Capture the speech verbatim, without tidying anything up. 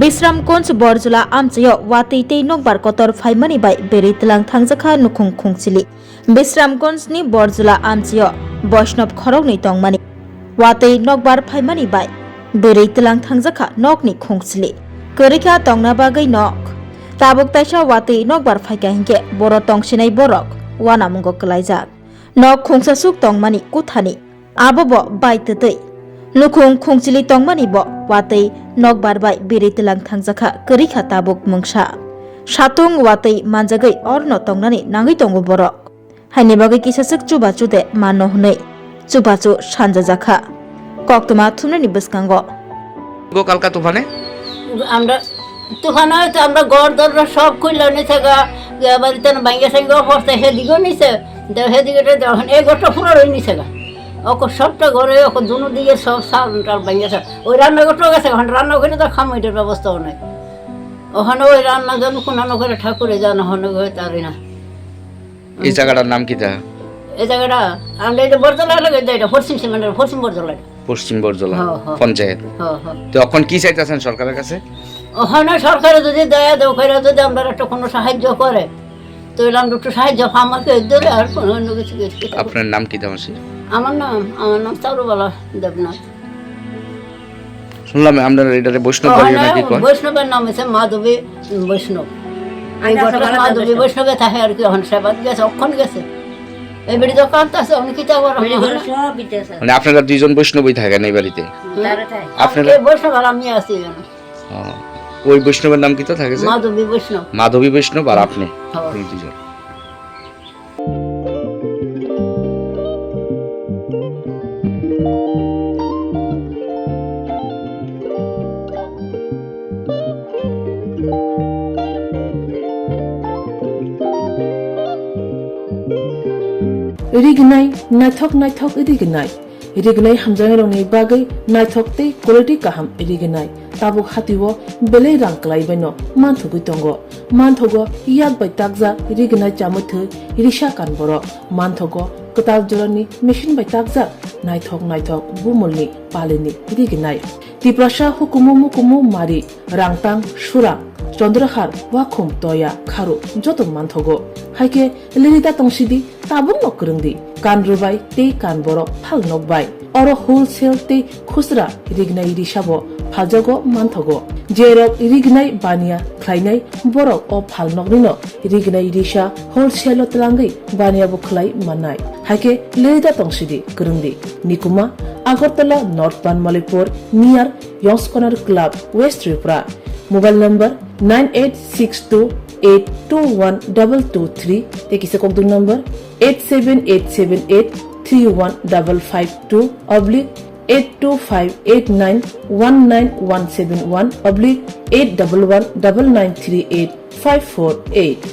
Bisramganj Borjula amchaio watwi tei nokbar kotor phaimani bai berwi tlang thangjakha nukhung khungchili. Bisramganjni Borjula amchaio Boishnov khoroknwi tongmani watwi nokbar phaimani bai berwi tlang thangjakha nokni khungchili. Kwrwikha tongna bagwi nok. Tabuk taisa watwi nokbar phaikha hinkhe boro tongsinai borok wanamungo kwlaijak. Nok khungsasuk tongmani kuthani. Abo bo bai twtwi. Nukhung khungchili tongmani bo watwi nokbar bai biri tlang thangjakha kwrwikha tabuk mungsa. Satung watwi manjagwi orno tongnani nangwi tongo borok. Haini bagwi kisaswk chubachu de mano hwnwi chubachu sanjajakha. Koktwma thumnani bwskango. গো কালকা তুফানে? আমরা তুফানে হয়তো আমরা ঘর দরজা সব খুললো নিচে গা, গিয়া বাড়িতে না ভাঙ্গা সাঙ্গা অবস্থা, হেদিকেও নিচে, দে-, হেদিকে তো যখন এই ঘরটা পুরো রয়ে নিচে গা। ওকে সবটা ঘরে, ওকে দুনো দিকে সব সার টার ভাঙ্গা সার। ওই রান্নাঘরটাও গেছে, এখন রান্নাঘরে তো খাম ওইটার ব্যবস্থাও নাই। ওখানে ওই রান্না যেন কোনানো করে ঠাকুরে জানো, ওখানে ওই তারই না। এই জায়গাটার নাম কিতা? এই জায়গাটা, আমরা এটা বরতলা লাগে, এটা, এটা পশ্চিম সীমানার পশ্চিম বরতলা। পশ্চিম বরজলা হ্যাঁ, হ্যাঁ। পঞ্চায়েত। হ্যাঁ, হ্যাঁ। তো এখন কি চাইতেছেন সরকারের কাছে? ওখানে সরকারে যদি দয়া দেও করে, যদি আমরা একটা কোনো সাহায্য করে, তো এলাম একটু সাহায্য পাম আর কি, এর ধরে আর কোনো অন্য কিছু, কিছু, কিছু। আপনার নাম কি, তামাশি? আমার নাম, আমার নাম চারুবালা দেবনাথ। শুনলাম আপনারা এটারে বৈষ্ণব বাড়িও নাকি কয়? বৈষ্ণবের নাম হচ্ছে মাধবী বৈষ্ণব। এই ঘটনা মাধবী বৈষ্ণবে থাকে আর কি, এখন সেবাত গেছে, অক্ষণ গেছে। এই বেটি দোকান তো আছে, উনি কিতা করেন? মানে আপনারা দুইজন বৈষ্ণবই থাকেন এই বাড়িতে? আপনারা এই বৈষ্ণব আর আমি আছি এখানে। ও, ওই বৈষ্ণবের নাম কিতা থাকে যে? মাধবী বৈষ্ণব। মাধবী বৈষ্ণব আর আপনি? হ্যাঁ। এই দুইজন। Rignai, naithok naithok rignai. Rignai hamjaknairokni bagwi naithok tei quality kaham rignai. Tabuk hatio belai rang kwlaibaino manthogwi tongo. Manthogo yak bai takjak rignai chamwi thwi risa kan borok. Manthogo kwtal jorani machine bai takjak naithok naithok bumulni palini rignai. Tiprasa hukumu mukumu mari, rangtang, surang, chondrahar, wakhum, toya, kharu joto manthogo. Haikhe lirida tongsidi, tabukno kwrwngdi, kan rwbai tei kan borok phal nokbai. Oro wholesale tei khusra rignai risabo phaljago manthogo. Jerok rignai baniya khlainai borok o phalnoknino rignai risa wholesale-o twlangwi baniyabo khlai mannai. Haikhe lirida tongsidi, kwrwngdi. Nikuma, Agartala North Banmalipur, near Yongskonar Club, West Tripura. Mobile number nine eight six two eight two one double two three, tei kisa kokdwng number eight seven eight seven eight three one double five two oblique eight two five eight nine one nine one seven one oblique eight double one double nine three eight five four eight.